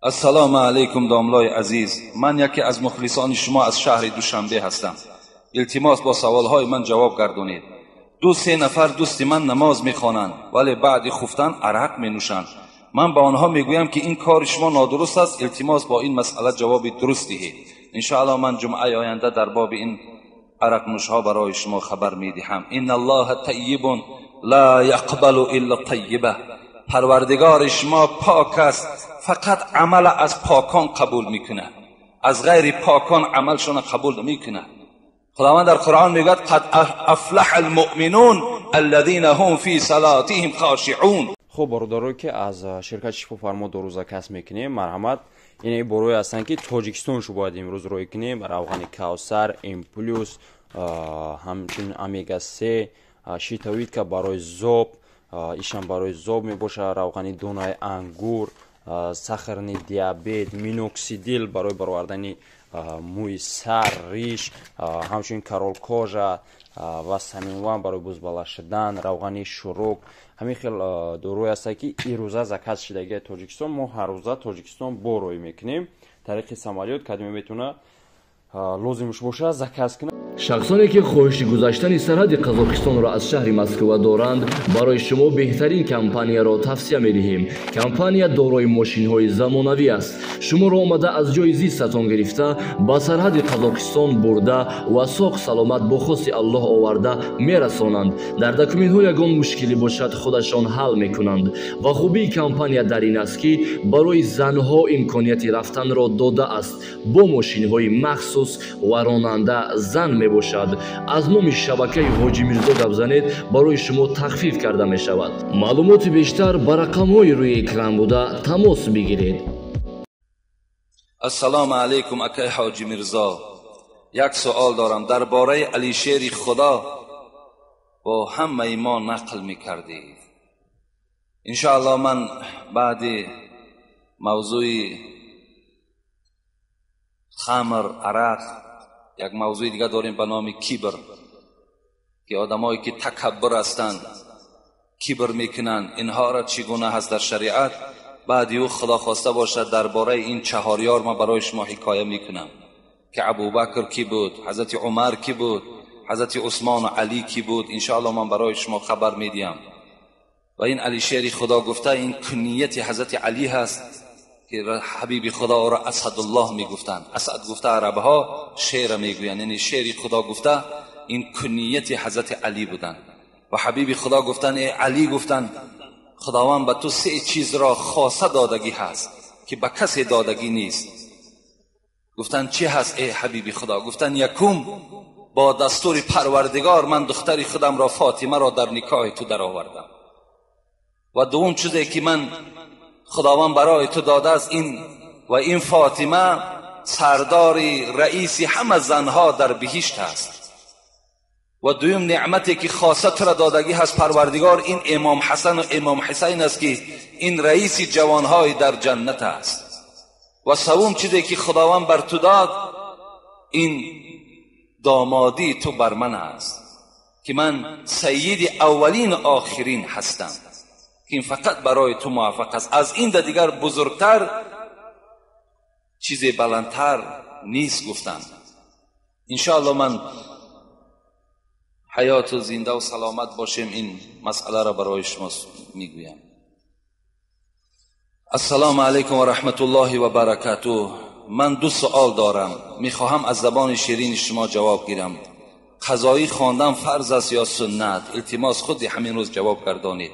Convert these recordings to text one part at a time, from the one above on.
Ассалому алайкум, домлои азиз. Ман яке аз мухлисони шумо аз шаҳри Душанбе ҳастам. Илтимос, бо саволҳои ман ҷавоб гардонед. Ду се нафар дӯсти ман намоз мехонанд, вале баъди хуфтан арақ менӯшанд. Ман ба онҳо мегӯям, ки ин кори шумо нодуруст аст. Илтимос, бо ин масъала ҷавоби дуруст диҳед. Иншоаллоҳ, ман ҷумъаи оянда дар боби ин арақнӯшҳо барои шумо хабар медиҳам. Инналлоҳа таййибун ла яқбалу илла таййиба. Парвардигори шумо пок аст, фақат амала аз покон қабул мекунад, аз ғайри покон амалшона қабул намекунад. Худованд дар Қуръон мегӯяд: қад афлаҳа алмуъминун аллазина ҳум фи салотиҳим хошиъун. Хуб, бародарое, ки аз ширкати Шифофармо дору заказ мекунем, марҳамат. Ин борое ҳастанд, ки Тоҷикистон шу бояд имрӯз рӯй кунем: равғани Кавсар, М плюс, ҳамчунин омега се, щитовидка, барои зоб, ишам барои зоб мебошад, равғани донаи ангур, сахарный диабет, миноксидил барои баровардани мӯи сар, риш, ҳамчунин корол кожа ва саминван барои бузбала шудан, равғани шурук. Ҳамин хел дорӯе ҳастанд, ки ирӯза заказ шидагии Тоҷикистон. Мо ҳаррӯза Тоҷикистон бо рӯй мекунем тариқи самолёт. Кадиме метавона лозимш бошад, заказ кунад. Шахсоне, ки хоҳиши гузаштани сарҳади Қазоқистонро аз шаҳри Москва доранд, барои шумо беҳтарин компанияро тавсия медиҳем. Компания дорои мошинҳои замонавӣ аст. Шуморо омада аз ҷои зистатон гирифта, ба сарҳади Қазоқистон бурда ва соғ саломат бо хости Аллоҳ оварда мерасонанд. Дар документҳо ягон мушкилӣ бошад, худашон ҳал мекунанд. Ва хубии компания дар ин аст, ки барои занҳо имконияти рафтанро додааст бо мошинҳои махсус ва ронанда зан мебошад. Аз номи шабакаи Ҳоҷи Мирзо гап занед, барои шумо тахфиф карда мешавад. Маълумоти бештар ба рақамҳои рӯи экран буда тамос бигиред. Ассалому алайкум, акай Ҳоҷи Мирзо. Як суол дорам дар бораи Алишери Худо бо ҳамаи мо нақл мекардед. Иншоаллоҳ, ман баъди мавзӯи хамр, арақ, як мавзӯи дига дорем ба номи кибр, ки одамое ки такаббур ҳастанд, кибр мекунанд, инҳоро чӣ гуна ҳаст дар шариат. Баъди ӯ, Худо хоста бошад, дар бораи ин чаҳорёр ман барои шумо ҳикоя мекунам, ки Абубакр кӣ буд, ҳазрати Умар кӣ буд, ҳазрати Усмону Алӣ кӣ буд. Иншоаллоҳ, ман барои шумо хабар медиҳам. Ва ин Алишери Худо гуфта, ин кунияти ҳазрати Алӣ ҳаст, ки ҳабиби Худо ӯро Асадуллоҳ мегуфтанд. Асад гуфта арабҳо шера мегӯянд, яъне шери Худо гуфта ин кунияти ҳазрати Алӣ буданд. Ва ҳабиби Худо гуфтанд: э Алӣ, гуфтанд, Худованд ба ту се чизро хоса додагӣ ҳаст, ки ба касе додагӣ нест. Гуфтанд: чӣ ҳаст, э ҳабиби Худо? Гуфтанд: якум, бо дастури Парвардигор ман духтари худамро Фотимаро дар никоҳи ту даровардам. Ва дуввум чизе, ки ман Худованд барои ту додааст, ин ва ин Фотима сардори раиси ҳама занҳо дар биҳишт аст. Ва дуюм неъмате, ки хоса тура додагӣ ҳаст Парвардигор, ин имом Ҳасану имом Ҳусайн аст, ки ин раиси ҷавонҳои дар ҷаннат аст. Ва севум чизе, ки Худованд бар ту дод, ин домодии ту бар ман аст, ки ман сайиди аввалину охирин ҳастам, ки ин фақат барои ту муваффақ аст. Аз ин да дигар бузургтар чизе баландтар нест, гуфтанд. Иншоалло, ман ҳаёту зиндаву саломат бошем, ин масъаларо барои шумо мегӯям. Ассалому алайкум ва раҳматуллоҳи ва баракатуҳ. Ман ду суол дорам, мехоҳам аз забони ширини шумо ҷавоб гирам. Қазоӣ хондан фарз аст ё суннат? Илтимос, худи ҳамин рӯз ҷавоб гардонед.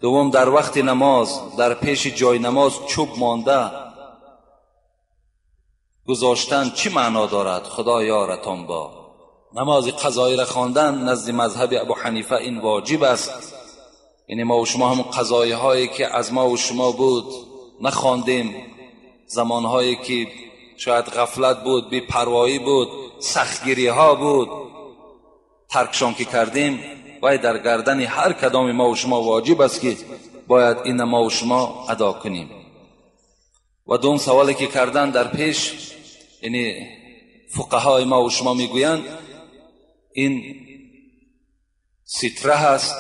Дуввум, дар вақти намоз дар пеши ҷои намоз чӯб монда гузоштан чӣ маъно дорад? Худо ёратон бо. Намози қазоиро хондан назди мазҳаби Абу Ҳанифа ин воҷиб аст. Яъне мо шумо ҳамон қазоиҳое, ки аз мо ва шумо буд, нахондем, замонҳое ки шояд ғафлат буд, бепарвоӣ буд, сахтгириҳо буд, таркшон ки кардем, вай дар гардани ҳар кадоми мо ва шумо воҷиб аст, ки бояд ина мо ва шумо адо кунем. Ва дуюм саволе, ки кардан дар пеш, яъне фуқаҳои мо ва шумо мегӯянд, ин ситра ҳаст.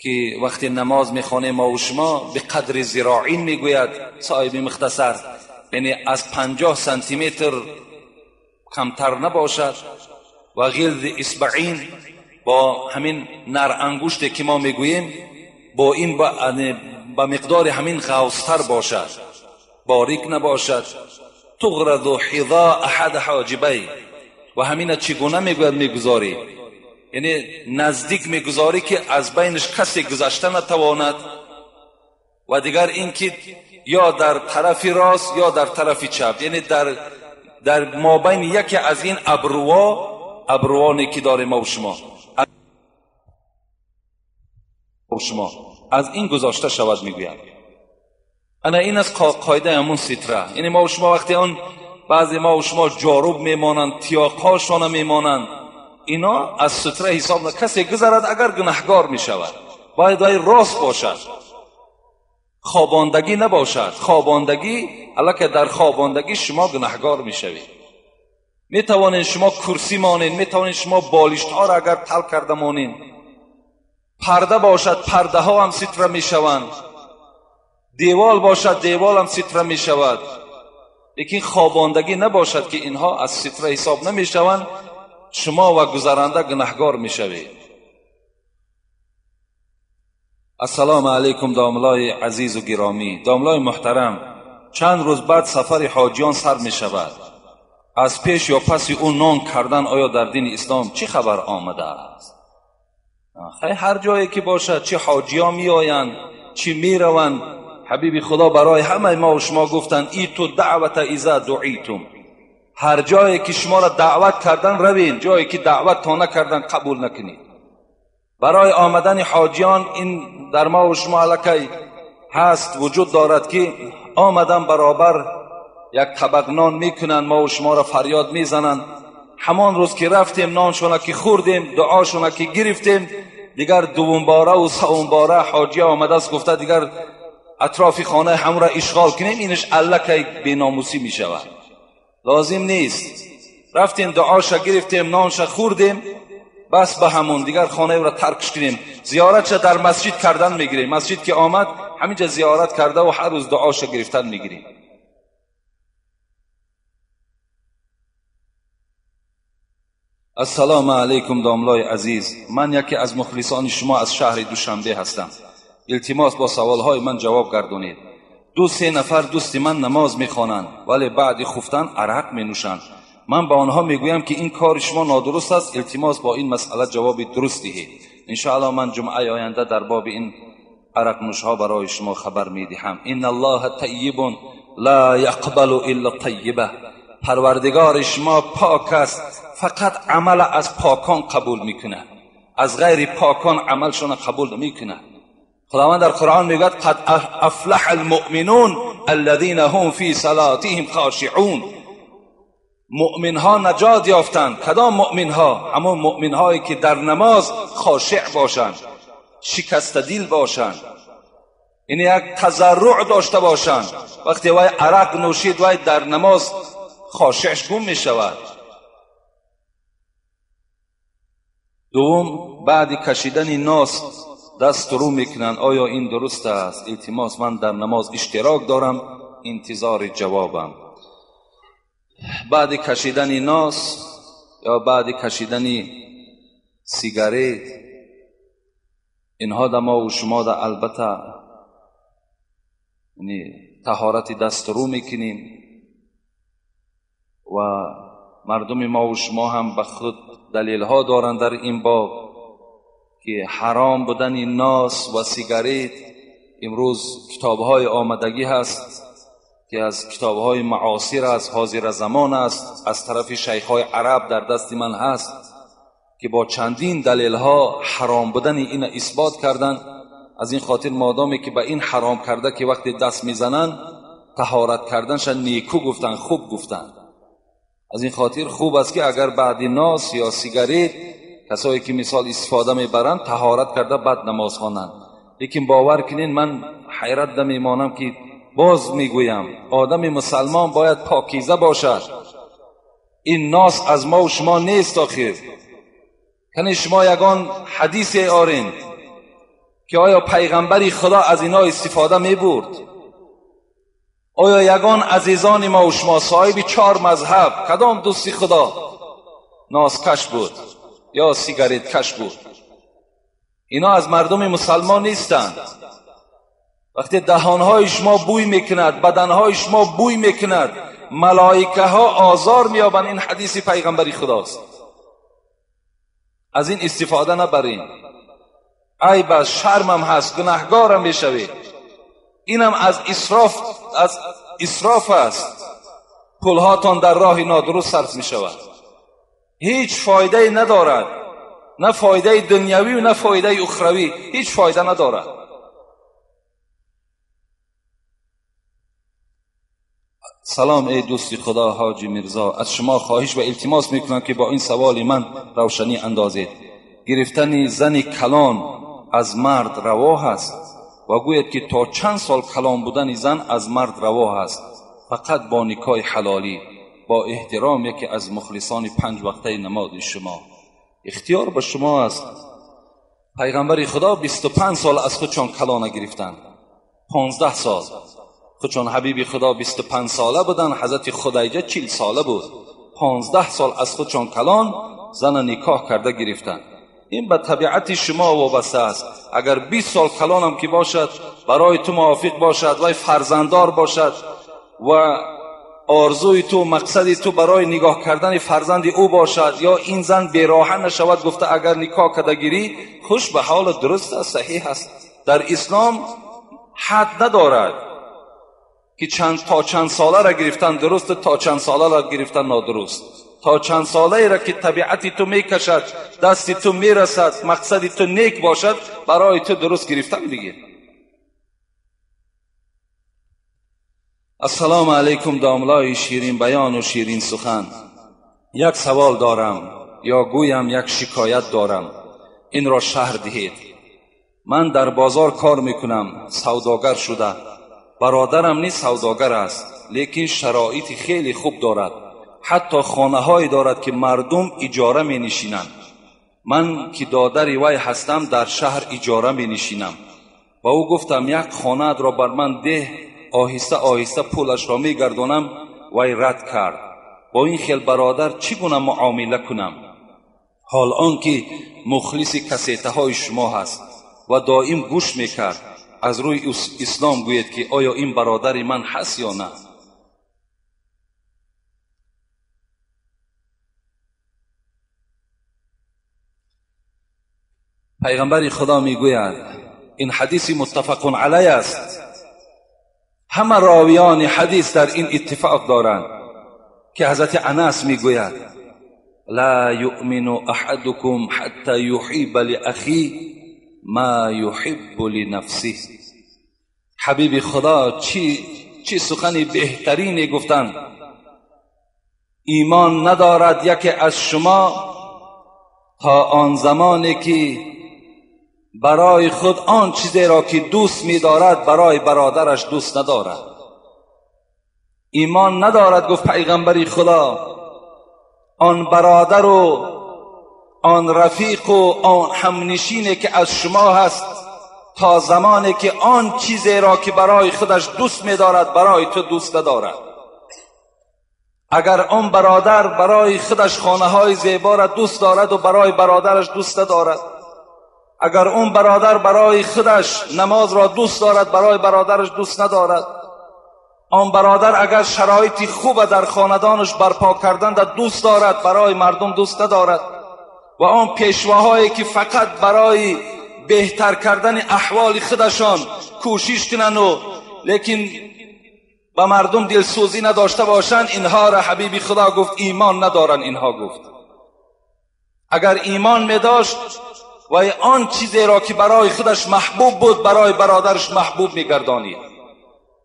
که وقتی نماز میخوانیم ما و شما به قدر ذراعین میگوید صاحب مختصر، یعنی از 50 سانتی متر کمتر نباشد، و غلظ اصبعین با همین نر انگشت که ما میگوییم با این با مقدار همین غوصتر باشد، باریک نباشد. تغرض حذاء احد حاجبی، و همین چگونه میگوید میگذاری، یعنی نزدیک میگذاری که از بینش کسی گذشته نتواند، و دیگر اینکه یا در طرف راست یا در طرف چپ، یعنی در مابین یکی از این ابروانی که داریم ما و شما از این گذاشته شود میگوید. انا این از قاعده همون ستره. یعنی ما و شما وقتی آن بعضی ما و شما جاروب میمانند، تیاقهاشان میمانند، اینا از ستره حساب نه، کسی گذرد اگر گناهگار میشود. باید راست باشد، خواباندگی نباشد. خواباندگی الکه در خواباندگی شما گناهگار میشوید. میتوانید شما کرسی مانید، میتوانید شما بالشت ها را اگر تل کرده مانید، پرده باشد پرده ها هم ستره میشوند، دیوال باشد دیوال هم ستره میشود، لیکن خواباندگی نباشد که اینها از ستره حساب نمیشوند، شما و گذرنده گناهگار میشوید. السلام علیکم داملای عزیز و گرامی، داملای محترم، چند روز بعد سفر حاجیان سر میشود. از پیش یا پس او نان کردن آیا در دین اسلام چی خبر آمده است؟ خیلی هر جایی که باشد، چه حاجیان میآیند چی میروند، حبیب خدا برای همه ما و شما گفتند ایتو دعوت اذا دعیتم، هر جایی که شما را دعوت کردن روین، جایی که دعوت تا نکردن قبول نکنید. برای آمدن حاجیان این در ما و شما الکی هست، وجود دارد که آمدن برابر یک طبق نان میکنن، ما و شما را فریاد میزنن. همان روز که رفتیم نانشونه که خوردیم، دعاشونه که گرفتیم، دیگر دوم باره و سوم باره حاجی آمده است گفته دیگر اطراف خانه هم را اشغال کنیم، اینش الکی بیناموسی میشود، لازم نیست. رفتیم دعاش گرفتیم، نانش خوردیم، بس به همون دیگر خانه را ترکش کنیم. زیارتش در مسجد کردن میگیریم، مسجد که آمد همینجا زیارت کرده و هر روز دعاش گرفتن میگیریم. السلام علیکم داملای عزیز، من یکی از مخلصان شما از شهر دوشنبه هستم. التماس با سوالهای من جواب گردونید. 2-3 نفر دوست من نماز میخوانند ولی بعد خفتن عرق مینوشند. من به آنها میگویم که این کار شما نادرست است، التماس با این مسئله جواب درست دهید. انشاءالله من جمعه آینده در باب این عرق نوشها برای شما خبر میدهم. ان الله طیب لا یقبل الا طیبه، پروردگار شما پاک است، فقط عمل از پاکان قبول میکنه، از غیر پاکان عملشون قبول نمیکنه. خداوند در قرآن میگوید قد افلح المؤمنون الذين هم فی صلاتهم خاشعون. مؤمن ها نجات یافتند. کدام مؤمن ها؟ همون مؤمن هایی که در نماز خاشع باشند، شکسته دل باشند، یعنی یک تضرع داشته باشند. وقتی وای عرق نوشید وای در نماز خاشعش گم می شود. دوم، بعد کشیدن ناس دست رو میکنن، آیا این درست است؟ التماس، من در نماز اشتراک دارم، انتظار جوابم. بعد کشیدن ناس یا بعد کشیدن سیگارت، اینها در ما و شما در البته یعنی طهارت دست رو میکنیم و مردم ما و شما هم به خود دلیل ها دارند در این باب که حرام بودن ناس و سیگارت. امروز کتاب های آمدگی هست که از کتاب های معاصر است، حاضر زمان است، از طرف شیخ های عرب در دست من هست که با چندین دلیل ها حرام بودن این اثبات کردن. از این خاطر مادامی که به این حرام کرده که وقتی دست میزنن طهارت کردنش نیکو گفتن، خوب گفتن. از این خاطر خوب است که اگر بعد ناس یا سیگارت کسایی که مثال استفاده میبرند طهارت کرده بعد نماز خوانند. لیکن باور کنین من حیرت نمیمانم که باز میگویم آدم مسلمان باید پاکیزه باشد. این ناس از ما و شما نیست آخر. کنی شما یگان حدیث آرین که آیا پیغمبری خدا از اینا استفاده می برد؟ آیا یگان عزیزان ما و شما صاحب 4 مذهب کدام دوستی خدا نازکش بود یا سیگارت کش بود؟ اینا از مردم مسلمان نیستند. وقتی دهانهای شما بوی میکند، بدنهای شما بوی میکند، ملائکه ها آزار میابند. این حدیث پیغمبری خداست. از این استفاده نبرین. عیب است، شرمم هست، گناهگارم میشوید. اینم از اسراف است. پولهاتان در راه نادرست صرف میشود. هیچ فایده ندارد، نه فایده دنیوی و نه فایده اخروی، هیچ فایده ندارد. سلام ای دوستی خدا حاجی میرزا، از شما خواهش و التماس میکنم که با این سوال من روشنی اندازید. گرفتن زن کلان از مرد روا هست و گوید که تا چند سال کلان بودن زن از مرد روا هست، فقط با نکاح حلالی، با احترام یکی از مخلصان 5 وقته نماز شما. اختیار به شما است. پیغمبر خدا 25 سال از خودشان کلانه گرفتند، 15 سال. خودشان حبیب خدا 25 ساله بودن، حضرت خدیجه 40 ساله بود. 15 سال از خودشان کلان زن نکاح کرده گرفتند. این به طبیعت شما وابسته است. اگر 20 سال کلانم که باشد، برای تو موافق باشد و فرزنددار باشد و آرزوی تو، مقصد تو برای نگاه کردن فرزند او باشد، یا این زن بیراهه نشود، گفته اگر نکاح کرده گیری، خوش به حال، درست است، صحیح است. در اسلام حد ندارد که تا چند ساله را گرفتن درست، تا چند ساله را گرفتن نادرست. تا چند ساله را که طبیعت تو میکشد، دست تو میرسد، مقصد تو نیک باشد، برای تو درست گرفتن بگیر. السلام علیکم داملای شیرین بیان و شیرین سخن. یک سوال دارم، یا گویم یک شکایت دارم، این را شرح دهید. من در بازار کار میکنم، سوداگر شده. برادرم نیز سوداگر است، لیکن شرایط خیلی خوب دارد. حتی خانه هایی دارد که مردم اجاره می نشینند. من که دادر وی هستم در شهر اجاره می نشینم. با او گفتم یک خانه را بر من ده، آهسته آهسته پولش را می گردانم. وی رد کرد. با این خیل برادر چگونه معامله کنم؟ حال آنکه مخلص کسیته های شما هست و دائم گوش می کرد. از روی اسلام گوید که آیا این برادر من هست یا نه؟ پیغمبر خدا میگوید، این حدیث متفق علیه است، همه راویان حدیث در این اتفاق دارند که حضرت انس میگوید لا یؤمن احدکم حتی یحب لاخیه ما یحب لنفسه. حبیب خدا چی سخنی بهترینی گفتند. ایمان ندارد یکی از شما تا آن زمانی که برای خود آن چیزی را که دوست می‌دارد برای برادرش دوست ندارد. ایمان ندارد، گفت پیغمبری خدا، آن برادر و آن رفیق و آن همنشینی که از شما هست تا زمانی که آن چیزی را که برای خودش دوست می‌دارد برای تو دوست ندارد. اگر آن برادر برای خودش خانه های زیبا را دوست دارد و برای برادرش دوست ندارد، اگر اون برادر برای خودش نماز را دوست دارد برای برادرش دوست ندارد، آن برادر اگر شرایطی خوب در خاندانش برپا کردن را دوست دارد برای مردم دوست ندارد، و آن پیشواهایی که فقط برای بهتر کردن احوال خودشان کوشش کنند و لیکن به مردم دلسوزی نداشته باشند، اینها را حبیبی خدا گفت ایمان ندارند. اینها گفت اگر ایمان می داشت و آن چیزی را که برای خودش محبوب بود برای برادرش محبوب میگردانید.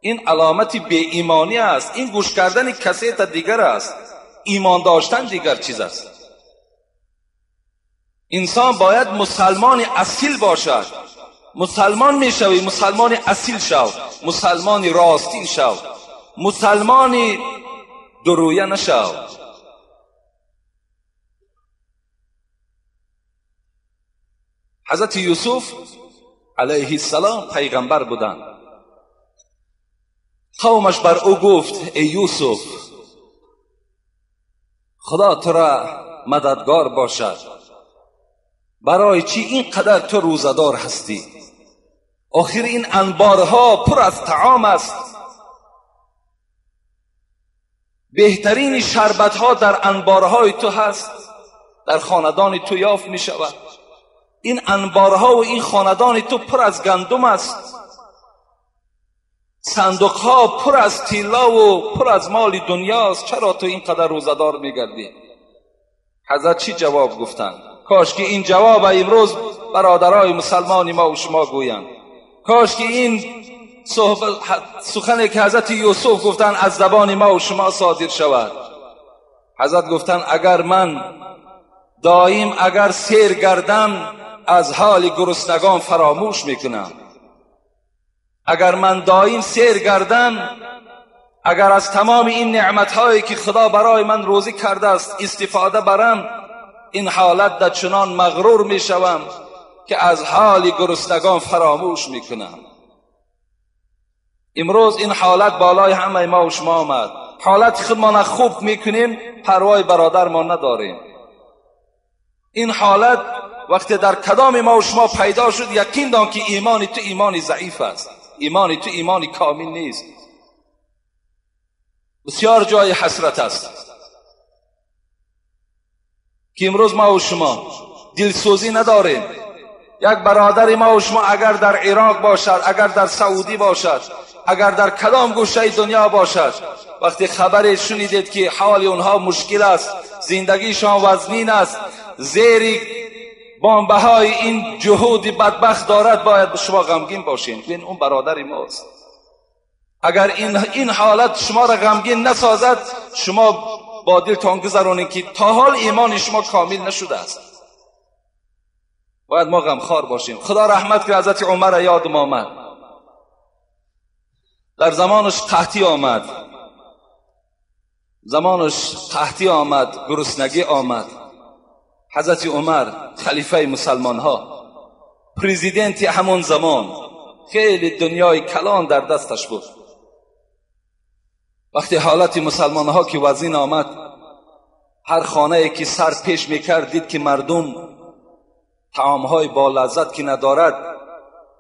این علامت بی ایمانی است. این گوش کردن کسی تا دیگر است، ایمان داشتن دیگر چیز است. انسان باید مسلمان اصیل باشد. مسلمان میشوی، مسلمان اصیل شو، مسلمان راستین شو، مسلمان درویه نشو. حضرت یوسف علیه السلام پیغمبر بودند. قومش بر او گفت ای یوسف، خدا تو را مددگار باشد، برای چی اینقدر تو روزدار هستی؟ آخر این انبارها پر از طعام است، بهترین شربتها در انبارهای تو هست، در خاندان تو یافت می شود. این انبارها و این خاندان تو پر از گندم است، صندوقها پر از طلا و پر از مال دنیاست، چرا تو اینقدر روزدار میگردی؟ حضرت چی جواب گفتند؟ کاش که این جواب امروز برادرای مسلمان ما و شما گویند. کاش که این سخنی که حضرت یوسف گفتند از زبان ما و شما صادر شود. حضرت گفتند اگر من دایم اگر سیر گردم از حال گرسنگان فراموش میکنم. اگر من دایم سیر گردم، اگر از تمام این نعمتهایی که خدا برای من روزی کرده است استفاده برم، این حالت در چنان مغرور میشوم که از حال گرسنگان فراموش میکنم. امروز این حالت بالای همه ما و شما آمد. حالت خودمان خوب میکنیم، پروای برادر ما نداریم. این حالت وقتی در کدام ما و شما پیدا شد، یقین دان که ایمان تو ایمان ضعیف است، ایمان تو ایمان کامل نیست. بسیار جای حسرت است که امروز ما و شما دلسوزی نداریم. یک برادر ما و شما اگر در عراق باشد، اگر در سعودی باشد، اگر در کدام گوشه دنیا باشد، وقتی خبر شنیدید که حال اونها مشکل است، زندگیشان وزنین است، زیر بمبه های این جهود بدبخت دارد، باید شما غمگین باشین. این اون برادر ماست. اگر این حالت شما را غمگین نسازد، شما با دلتان گذرانید که تا حال ایمان شما کامل نشده است. باید ما غمخوار باشیم. خدا رحمت که حضرت عمر یادم آمد، در زمانش قحطی آمد، زمانش قحطی آمد، گرسنگی آمد. حضرت عمر خلیفه مسلمان ها، پرزیدنت همون زمان، خیلی دنیای کلان در دستش بود. وقتی حالت مسلمان ها که وزین آمد، هر خانه که سر پیش میکرد دید که مردم طعام های با لذت که ندارد.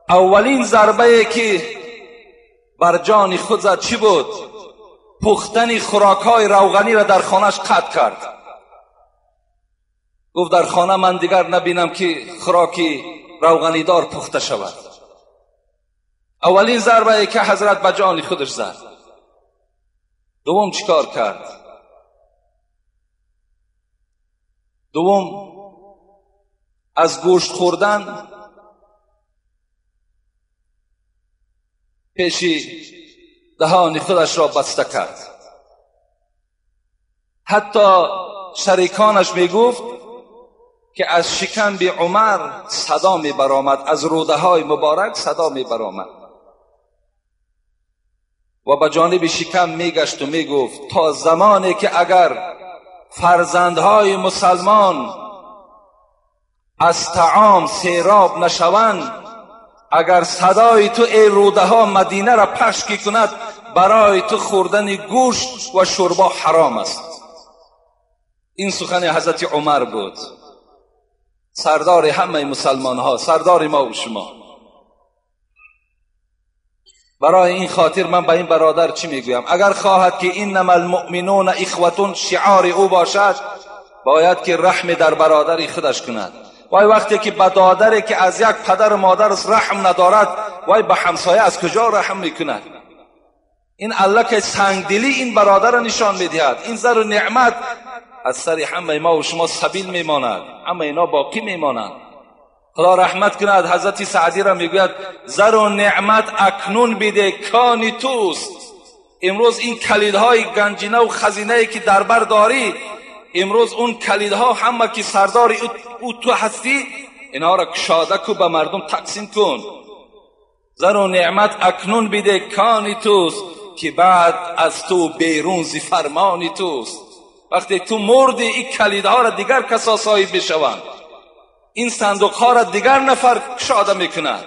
اولین ضربه که بر جان خود زد چی بود؟ پختن خوراک های روغنی را در خانهش قطع کرد. گفت در خانه من دیگر نبینم که خوراکی روغنی دار پخته شود. اولین ضربه که حضرت به جان خودش زد. دوم چیکار کرد؟ دوم از گوشت خوردن پیشی دهان خودش را بسته کرد. حتی شریکانش میگفت که از شکم به عمر صدا می برآمد، از روده های مبارک صدا می برآمد و به جانب شکم میگشت و میگفت تا زمانی که اگر فرزندهای مسلمان از طعام سیراب نشوند، اگر صدای تو ای روده ها مدینه را پخش کند، برای تو خوردن گوشت و شربا حرام است. این سخن حضرت عمر بود، سردار همه مسلمان ها، سردار ما و شما. برای این خاطر من به این برادر چی میگویم؟ اگر خواهد که انما المؤمنون اخوتون شعار او باشد، باید که رحم در برادر خودش کند. وای وقتی که برادری که از یک پدر و مادر رحم ندارد، وای به همسایه از کجا رحم میکند؟ این الله که سنگدلی این برادر را نشان میدهد. این زر و نعمت از سر همه ما و شما سبیل میماند، همه اینا باقی میمانند. خدا رحمت کند حضرت سعدی را میگوید زر و نعمت اکنون بده کانی توست. امروز این کلیدهای گنجینه و خزینه که در بر داری، امروز اون کلیدها همه که سردار او تو هستی، اینها را کشاده کو به مردم تقسیم کن. زر و نعمت اکنون بده کانی توست، که بعد از تو بیرون زی فرمانی توست. وقتی تو مردی این کلیدها را دیگر کسا صاحب بشوند، این صندوق ها را دیگر نفر کشاده میکند.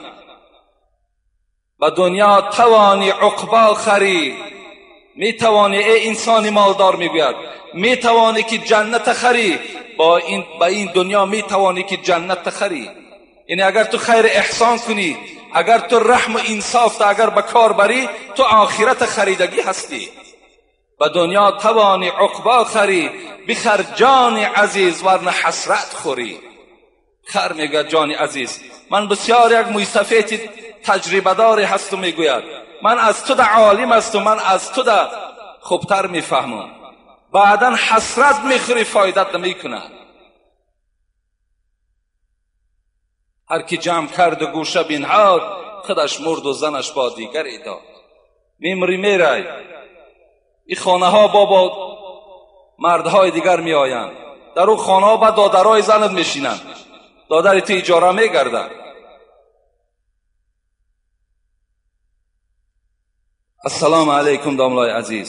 Ба дунё тавонӣ уқбо харӣ, метавонӣ эй инсони молдор, мегӯяд, метавонӣ ки ҷаннат харӣ, ба ин дунё метавонӣ ки ҷаннат харӣ. Яъне агар ту хайр эҳсон кунӣ, агар ту раҳм ва инсоф агар ба кор барӣ, ту охират харидагӣ ҳастӣ. Ба дунё тавонӣ уқбо харӣ, бихар ҷони азиз варна ҳасрат хӯрӣ. Хар мегӯяд ҷони азиз, ман бисёр як мӯйсафеди таҷрибадоре ҳастам, мегӯяд ман аз ту да олим ҳастам, ман аз ту да хубтар мефаҳмам. Баъдан ҳасрат мехӯрӣ, фоидат намекунад. Ҳар ки ҷамъ кард гӯша бинҳод, худаш мурд ва занаш бо дигаре дод. Мемри мерай, ин хонаҳо бо мардҳои дигар меоянд, дар он хонаҳо ба додарои занат мешинанд, додари ту иҷора мегардад. Ассалому алайкум домлои азиз.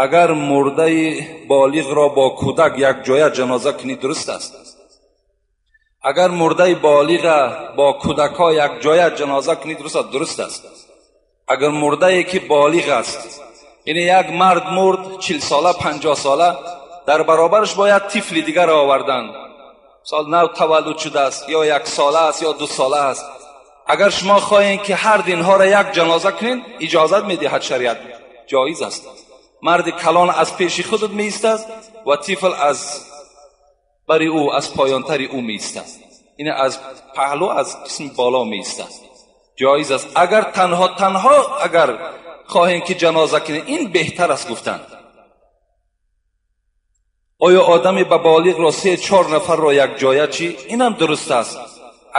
Агар мурдаи болиғро бо кӯдак якҷоя ҷаноза кунӣ дуруст аст? Агар мурдаи болиға бо кӯдакҳо якҷоя ҷаноза кунӣ дуруст аст? Дуруст аст. Агар мурдае ки болиғ аст, яъне як мард мурд 40 сола 50 сола, дар баробараш бояд тифли дигар оварданд, сол нав таваллуд шудааст, ё 1 сола аст ё 2 сола аст. Агар шумо хоҳед ки ҳар динҳоро як ҷаноза кунед, иҷозат медиҳад шариат, ҷоиз аст. Марди калон аз пеши худат меистад ва тифл аз бари ӯ, аз поёнтари ӯ меистад, ин аз паҳлӯ, аз қисми боло меистад, ҷоиз аст. Агар танҳо агар хоҳем ки ҷаноза кунем, ин беҳтар аст гуфтанд. Оё одами ба болиғро 3-4 нафарро якҷоя чӣ? Инам дуруст аст.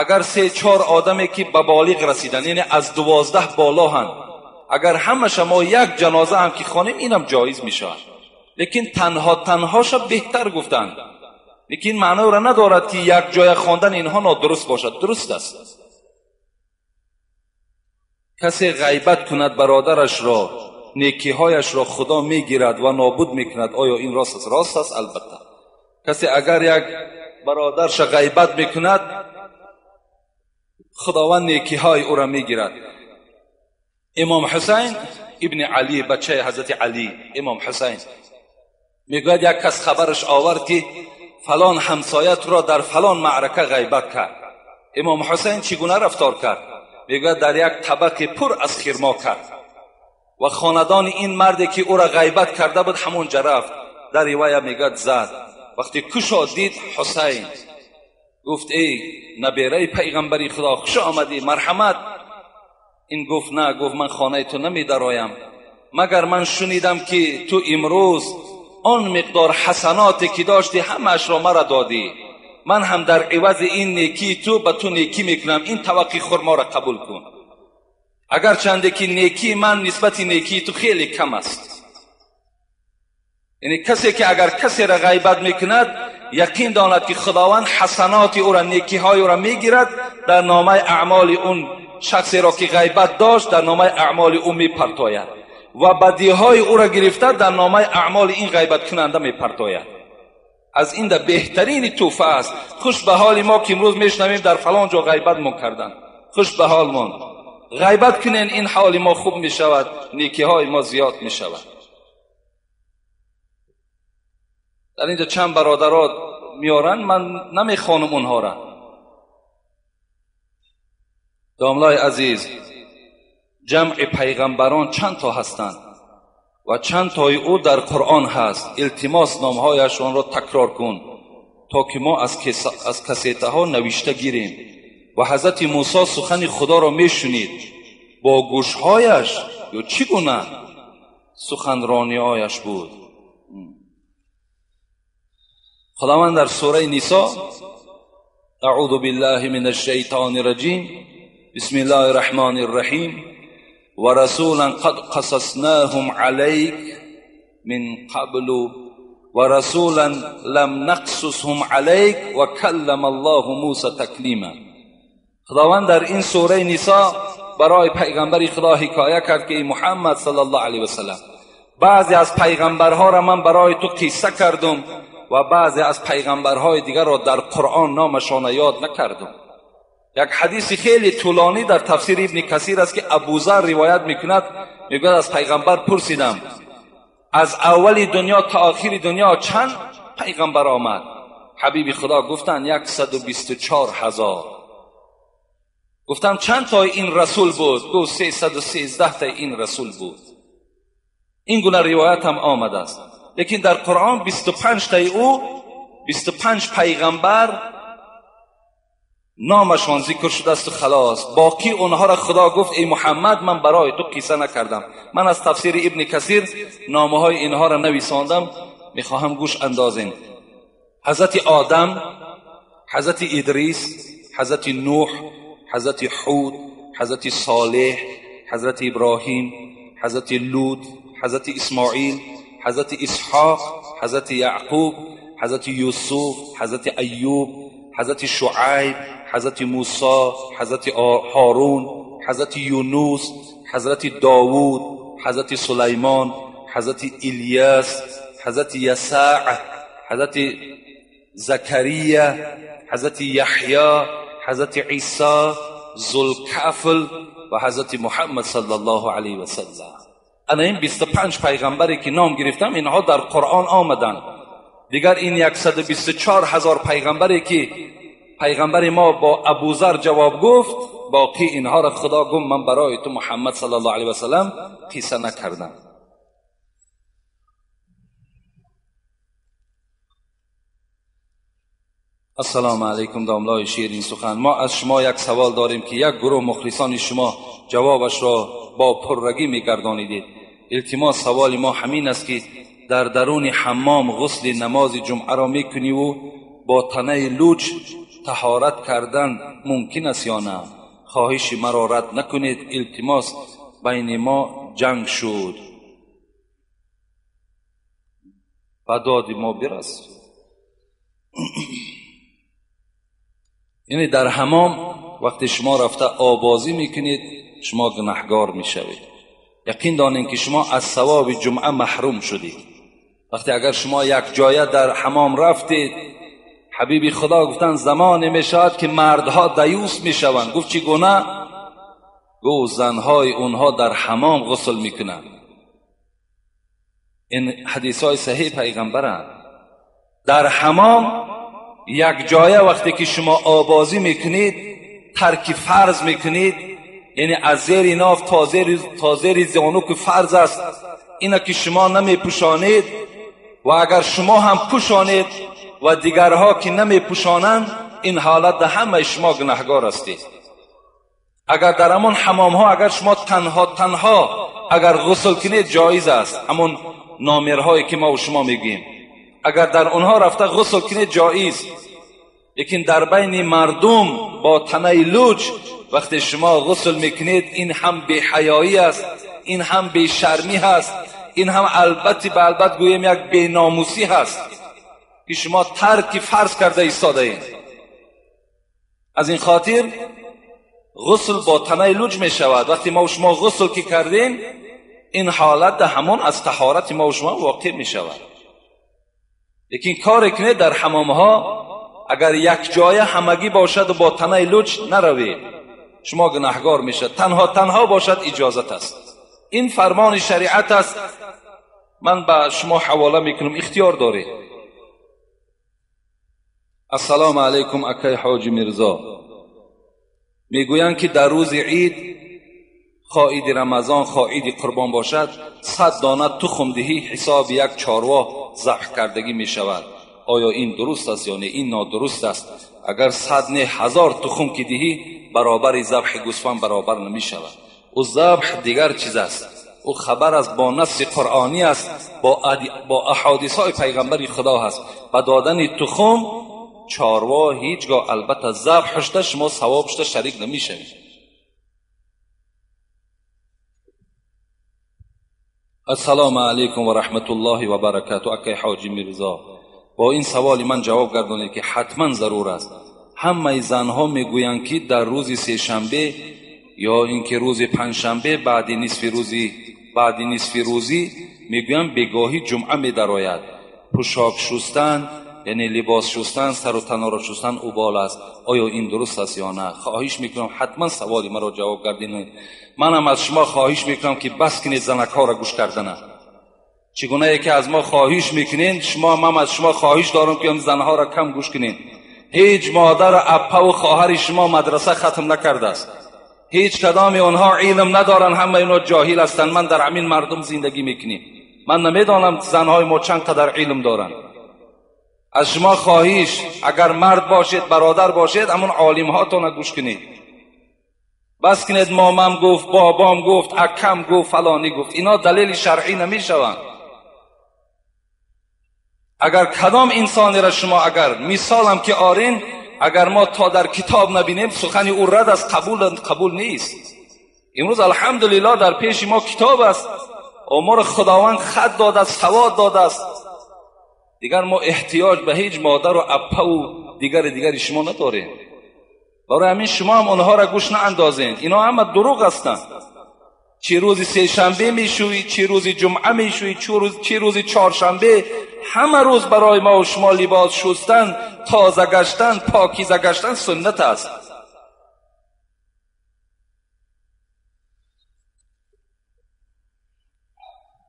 Агар 3-4 одаме ки ба болиғ расиданд, яъне аз 12 болоҳанд, агар ҳамаша мо як ҷаноза ҳам ки хонем, инам ҷоиз мешавад. Лекин танҳоша беҳтар гуфтанд. Лекин маъноро надорад ки як ҷоя хондан инҳо нодуруст бошад, дуруст аст. Касе ғайбат кунад бародарашро, некиҳояшро Худо мегирад ва нобуд мекунад. Оё ин рост аст? Рост аст, албатта. Касе агар як бародарша ғайбат мекунад, Худованд некиҳои ӯро мегирад. Имом Ҳусайн ибни Алӣ, бачаи ҳазрати Алӣ, Имом Ҳусайн мегӯяд як кас хабараш овард ки фалон ҳамсоят ро дар фалон маърака ғайбат кард. Имом Ҳусайн чӣ гуна рафтор кард? Мегӯяд дар як табақи пур аз хирмо кард ва хонадони ин марде ки ӯро ғайбат карда буд ҳамонҷа рафт. Дар ривоя мегӯяд зад. Вақте кушод дид Ҳусайн, гуфт эй набераи пайғамбари Худо, хуш омадӣ, марҳамат. Ин гуфт на, гуфт ман хонаи ту намедароям, магар ман шунидам ки ту имрӯз он миқдор ҳасаноте ки доштӣ ҳамаашро мара додӣ, ман ҳам дар ивази ин некии ту ба ту некӣ мекунам, ин таваққи хурморо қабул кун. Агарчанде ки некии ман нисбати некии ту хеле кам аст. Яъне касе ки агар касеро ғайбат мекунад, яқин донад ки Худованд ҳасаноти ӯро, некиҳои ӯро мегирад, дар номаи аъмоли он шахсеро ки ғайбат дошт дар номаи аъмоли ӯ мепартояд ва бадиҳои ӯро гирифта дар номаи аъмоли ин ғайбаткунанда мепартояд. Аз ин да беҳтарини тӯҳфа аст. Хуш ба ҳоли мо ки имрӯз мешунавем дар фалон ҷо ғайбатмон карданд. Хуш ба ҳолмон. Ғайбат кунен, ин ҳоли мо хуб мешавад, некиҳои мо зиёд мешавад. Дар инҷо чанд бародарот меоранд, ман намехонам онҳоро. Домлаи азиз, ҷамъи пайғамбарон чанд то ҳастанд ва чанд тои ӯ дар Қуръон ҳаст. Илтимос номҳояшонро такрор кун то ки мо аз кассетаҳо навишта гирем. Ва ҳазрати Мусо сухани Худоро мешунид бо гӯшҳояш ё чӣ гуна суханрониҳояш буд? Худованд дар сураи Нисо аъузу биллаҳи минаш шайтони раҷим, бисми ллоҳи раҳмони рраҳим, ва расулан қад қасаснаҳум алайк мин қаблу ва расулан лам нақсусҳум алайк ва каллама аллоҳу Муса таклима. Худованд дар ин сураи Нисо барои пайғамбари Худо ҳикоя кард ки Муҳаммад саллаллоҳу алайҳи васаллам, баъзе аз пайғамбарҳоро ман барои ту қисса кардум ва баъзе аз пайғамбарҳои дигарро дар Қуръон номашонро ёд накардум. یک حدیث خیلی طولانی در تفسیر ابن کثیر است که ابوذر روایت میکند، میگوید از پیغمبر پرسیدم از اول دنیا تا آخر دنیا چند پیغمبر آمد؟ حبیب خدا گفتند 124,000. گفتم چند تا این رسول بود؟ گفت 313 تا این رسول بود. این گونه روایت هم آمده است. لیکن در قرآن 25 تای او، 25 پیغمبر نامشان ذکر شده است و خلاص. باقی اونها را خدا گفت ای محمد من برای تو قصه نکردم. من از تفسیر ابن کثیر نامه های اینها را نویساندم، میخواهم گوش اندازین. حضرت آدم، حضرت ادریس، حضرت نوح، حضرت حود، حضرت صالح، حضرت ابراهیم، حضرت لوط، حضرت اسماعیل، حضرت اسحاق، حضرت یعقوب، حضرت یوسف، حضرت ایوب، حضرت شعیب، حضرت موسی، حضرت هارون، حضرت یونس، حضرت داوود، حضرت سلیمان، حضرت الیاس، حضرت یسع، حضرت زکریا، حضرت یحیی، حضرت عیسی، ذوالکفل و حضرت محمد صلی الله علیه و سلم. انا این 25 پیغمبری که نام گرفتم اینها در قرآن آمدن. دیگر این 124,000 پیغمبری که پیغمبر ما با ابوذر جواب گفت، باقی اینها را خدا گفت من برای تو محمد صلی الله علیه و سلم قصه نکردم. السلام علیکم داملای شیرین سخن. ما از شما یک سوال داریم که یک گروه مخلصان شما جوابش را با پررگی میگردانیدید. التماس سوال ما همین است که در درون حمام غسل نماز جمعه را میکنی و با تنه لوچ طهارت کردن ممکن است یا نه؟ خواهش مرا رد نکنید. التماس بین ما جنگ شد، به داد ما برس. یعنی در حمام وقتی شما رفته آبازی میکنید شما گناهگار میشوید. یقین دانید که شما از ثواب جمعه محروم شدید. وقتی اگر شما یک جایه در حمام رفتید، حبیب خدا گفتن زمان میشود که مردها دیوس میشوند. گفت چگونه؟ گفت زنهای اونها در حمام غسل میکنند. این حدیث های صحیح پیغمبرند. در حمام یک جایه وقتی که شما آبازی میکنید، ترک فرض میکنید، یعنی از زیر ناف تا زیر زانو که فرض است، اینا که شما نمیپوشانید و اگر شما هم پوشانید و دیگرها که نمیپوشانند، این حالت ده همه شما گناهگار هستید. اگر در همان حمام ها اگر شما تنها اگر غسل کنید جایز است، همون نامرهایی که ما و شما میگیم، اگر در اونها رفته غسل کنید جایز. لیکن در بین مردم با تنه لوچ وقتی شما غسل میکنید، این هم بی‌حیایی است، این هم بی‌شرمی هست، این هم البته به البته گوییم یک بی‌ناموسی هست که شما ترک فرض کرده ایستاده اید. از این خاطر غسل با تنه لوچ می شود. وقتی ما و شما غسل که کردیم، این حالت ده همون از طهارت ما و شما واقع می شود. لیکن کار کنید در حمام ها اگر یک جای همگی باشد و با تنه لوچ نروید، شما گناهگار میشد. تنها باشد اجازت است. این فرمان شریعت است. من به شما حواله میکنم، اختیار دارید. السلام علیکم اکای حاجی میرزا. میگویند که در روز عید، خواه عید رمضان خواه عید قربان باشد، 100 دانه تخم دهی حساب یک چاروا ذبح کردگی می شود. آیا این درست است یا نه؟ این نادرست است. اگر 100 نه 1000 تخم که دهی برابر ذبح گوسفند برابر نمی شود. او ذبح دیگر چیز است. او خبر است، با نص قرآنی است، با احادیث های پیغمبر خدا هست. با دادن تخم چاروا هیچگاه البته ذبح شده شما ثواب شده شریک نمی شوید. السلام علیکم و رحمت الله و برکاته. اکی حاجی میرزا، با این سوال من جواب گردانید که حتما ضرور است. همه زنها میگویند که در روز سه شنبه یا اینکه روز پنجشنبه بعد نصف روزی میگویند بگاهی جمعه میدراید. پوشاک شستن یعنی لباس شستن، سر و تن را شستن اوبال است. آیا این درست است یا نه؟ خواهش میکنم حتما سوالی مرا جواب گردینید. منم از شما خواهش میکنم که بس کنید زنک ها را گوش کردن. چگونه که از ما خواهش میکنین، شما من از شما خواهش دارم که زنها را کم گوش کنین. هیچ مادر اپا و خواهر شما مدرسه ختم نکرده است. هیچ کدام آنها علم ندارن، همه اینا جاهل هستند. من در همین مردم زندگی میکنیم. من نمیدانم زنهای ما چند قدر علم دارن. از شما خواهش، اگر مرد باشید، برادر باشید، همون عالم هاتون گوش کنید. بس کنید مامم گفت، بابام گفت، اکم گفت، فلانی گفت. اینا دلیل شرعی نمیشوند. اگر کدام انسانی را شما اگر مثالم که آرین، اگر ما تا در کتاب نبینیم سخن او رد است، قبول نیست. امروز الحمدلله در پیش ما کتاب است و ما را خداوند خط داده است، سواد داده است. دیگر ما احتیاج به هیچ مادر و اپا و دیگر شما نداریم. برای همین شما هم آنها را گوش ناندازین. اینا همه دروغ هستند. چه روزی سه شنبه میشوی، چه روزی جمعه میشوی، چه روزی چهارشنبه، همه روز برای ما و شما لباس شستن، تازه گشتن، پاکیزه گشتن سنت است.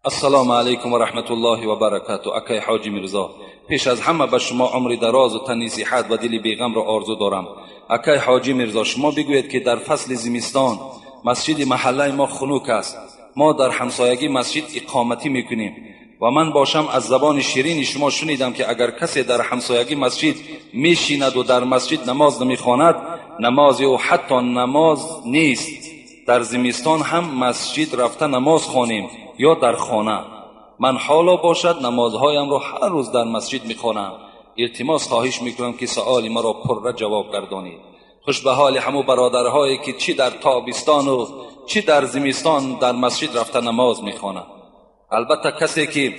السلام علیکم و رحمت الله و برکاته. اکای حاجی میرزا، پیش از همه به شما عمر دراز و تنی صحت و دل بیغم را آرزو دارم. اکای حاجی میرزا، شما بگویید که در فصل زمستان مسجد محله ما خنک است. ما در همسایگی مسجد اقامتی میکنیم و من باشم از زبان شیرین شما شنیدم که اگر کسی در همسایگی مسجد میشیند و در مسجد نماز نمیخواند، نماز او حتی نماز نیست. در زمستان هم مسجد رفته نماز خوانیم یا در خانه. من حالا باشد نمازهایم را هر روز در مسجد میخوانم. التماس خواهش میکنم که سؤال مرا پرره جواب گردانید. خوش به حال همو برادرهایی که چی در تابستان و چی در زمستان در مسجد رفته نماز میخوانند. البته کسی که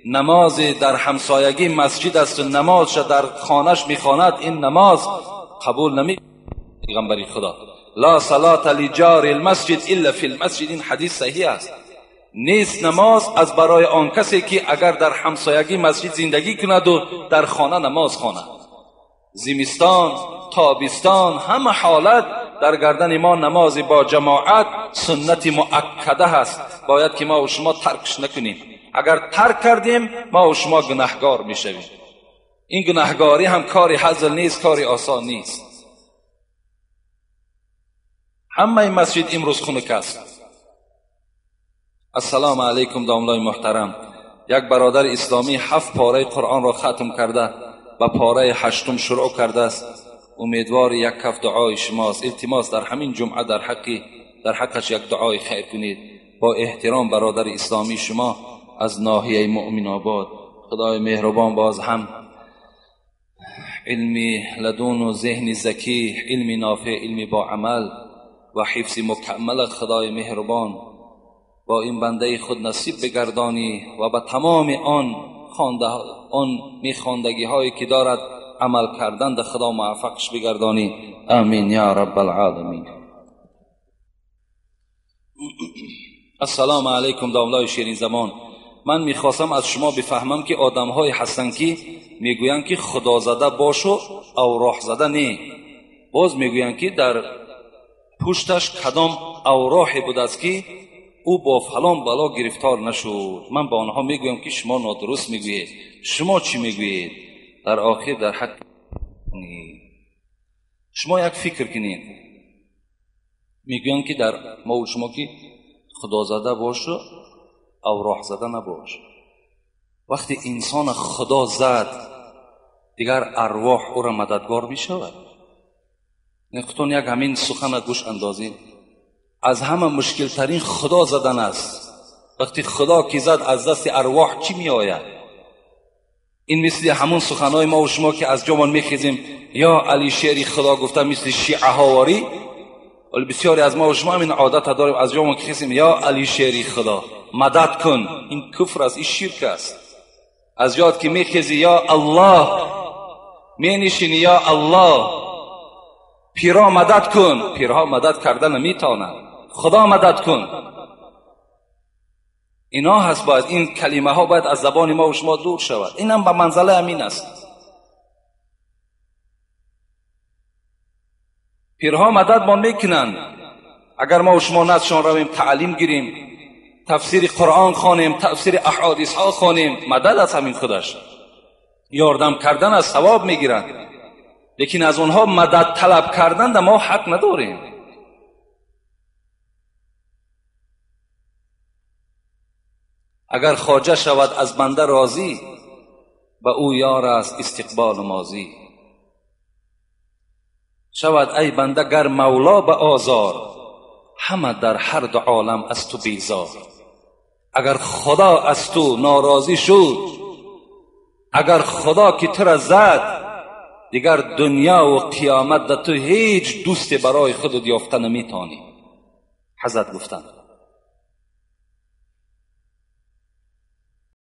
نماز در همسایگی مسجد است و نمازش در خانهش میخواند، این نماز قبول نمی. پیغمبر خدا لا صلاة لجار المسجد الا فی المسجد، این حدیث صحیح است. نیست نماز از برای آن کسی که اگر در همسایگی مسجد زندگی کند و در خانه نماز خواند. زمستان، تابستان، همه حالت در گردن ما نماز با جماعت سنت مؤکده هست. باید که ما و شما ترکش نکنیم. اگر ترک کردیم ما و شما گناهگار میشویم. این گناهگاری هم کاری هزل نیست، کاری آسان نیست. همه مسجد امروز خنک است. السلام علیکم داملای محترم. یک برادر اسلامی 7 پاره قرآن را ختم کرده و پاره 8 شروع کرده است. امیدوار یک کف دعای شماست. التماس در همین جمعه در حقش یک دعای خیر کنید. با احترام برادر اسلامی شما از ناحیه مؤمن آباد. خدای مهربان باز هم علمی لدون و ذهن ذکی، علم نافع، علم با عمل و حفظ مکمل خدای مهربان با این بنده خود نصیب بگردانی و به تمام آن میخواندگی هایی که دارد عمل کردن در خدا موفقش بگردانی. آمین یا رب العالمین. السلام علیکم داملای شیرین زمان. من میخواستم از شما بفهمم که آدم های هستن که میگویند که خدا زده باش و اوراح زده نه، باز میگویند که در پشتش کدام اوراحی بود است که او با فلان بلا گرفتار نشد. من به آنها میگویم که شما نادرست میگویید. شما چی میگویید؟ در آخر در حق شما یک فکر کنید. میگویند که در ما و شما که خدا زده باش و اوراح زده نباش. وقتی انسان خدا زد دیگر ارواح او را مددگار میشود. خودتون یک همین سخن گوش اندازید. از همه مشکل ترین خدا زدن است. وقتی خدا کی زد از دست ارواح چی می آید؟ این مثل همون سخنهای ما و شما که از جامان میخیزیم یا علی شعری خدا گفته، مثل شیعه هاواری. ولی بسیاری از ما و شما همین عادت داریم، از جامان که خیزیم یا علی شعری خدا مدد کن. این کفر است، این شرک است. از یاد که میخیزی یا الله، می نشینی یا الله، پیرا مدد کن. پیرها مدد کردن نمیتونن، خدا مدد کن. اینا هست. باید این کلمه ها باید از زبان ما و شما دور شود. اینم به منزله امین است. Пирҳо мададмон мекунанд. Агар мо шумо наздшон равем, таълим гирем, тафсири Қуръон хонем, тафсири аҳодисҳо хонем, мадад аз ҳамин худаш. Ёрдам кардан аз савоб мегиранд, лекин аз онҳо мадад талаб кардан да мо ҳақ надорем. Агар хоҷа шавад аз банда розӣ, ба ӯ ёр аст истиқболу мозӣ. Шавад ай банда гар мавло ба озор, ҳама дар ҳар ду олам аз ту безор. Агар худо аз ту норозӣ шуд, агар худо ки тура зад, дигар дунё ва қиёмат да ту ҳеҷ дӯсте барои худат ёфта наметавонӣ. Ҳазрат гуфтанд.